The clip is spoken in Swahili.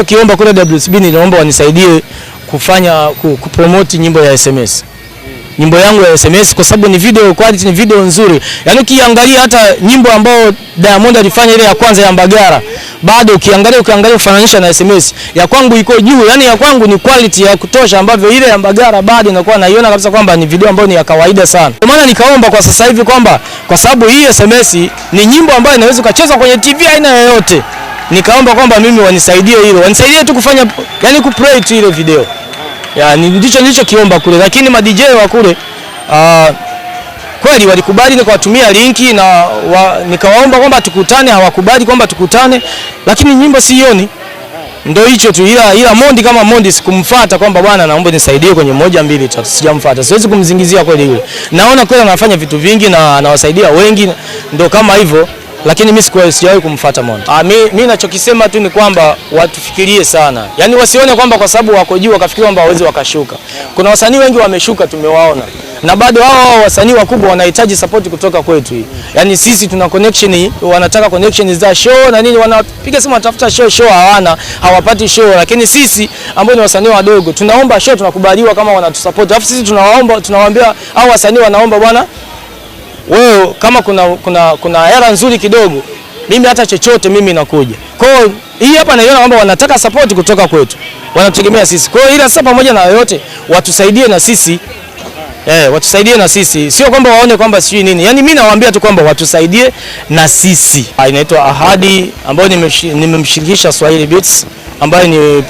Kiomba kule WCB niliomba wanisaidie kufanya kupromote nyimbo ya SMS. Nyimbo yangu ya SMS kwa sababu ni video quality, ni video nzuri. Yaani ukiangalia hata nyimbo ambayo Diamond alifanya ile ya kwanza ya Mbagara, bado ukiangalia ufananisha na SMS ya kwangu iko juu. Yaani ya kwangu ni quality ya kutosha ambavyo ile ya Mbagara bado inakuwa naiona kabisa kwamba ni video ambayo ni ya kawaida sana. Kwa maana nikaomba kwa sasa hivi kwamba kwa sababu hii SMS ni nyimbo ambayo inaweza kuchezwa kwenye TV aina yoyote. Nikaomba kwamba mimi wanisaidie hilo. Wanisaidie tu kufanya, yani kuplay tu ile video. Yani ndicho nilichokiomba kule, lakini ma DJ wa kule kweli walikubali, nikawatumia linki na nikawaomba kwamba tukutane, hawakubali kwamba tukutane, lakini nyimbo sioni. Ndio hicho tu, ila Mondi kama Mondi sikumfuata kwamba bwana naomba nisaidie kwenye 1 2 3, sijamfuata. Siwezi kumzingizia kweli yule. Naona kweli anafanya vitu vingi na anawasaidia wengi, ndio kama hivyo, lakini mimi sijawahi kumfuata Mondi. Mimi ninachokisema tu ni kwamba watufikirie sana. Yaani wasione kwamba kwa sababu wako juu wakafikiri kwamba hawezi wakashuka. Kuna wasanii wengi wameshuka tumewaona. Na bado hao wasanii wakubwa wanahitaji support kutoka kwetu hii. Yaani sisi tuna connection, wanataka connection za show na nini, wanapiga simu wanatafuta show hawana, hawapati show, lakini sisi ambao ni wasanii wadogo tunaomba show, tunakubaliwa kama wanatusupport. Alafu sisi tunawaomba, tunawaambia hao wasanii wanaomba bwana wewe kama kuna hela nzuri kidogo, mimi hata chochote mimi nakuja. Kwa hiyo hii hapa naiona kwamba wanataka support kutoka kwetu. Wanategemea sisi. Kwa hiyo ila sasa pamoja na yote watusaidie na sisi. Watusaidie na sisi. Sio kwamba waone kwamba sijui nini. Yaani mimi nawaambia tu kwamba watusaidie na sisi. Inaitwa Ahadi ambayo nimemshirikisha Swahili Beats ambayo ni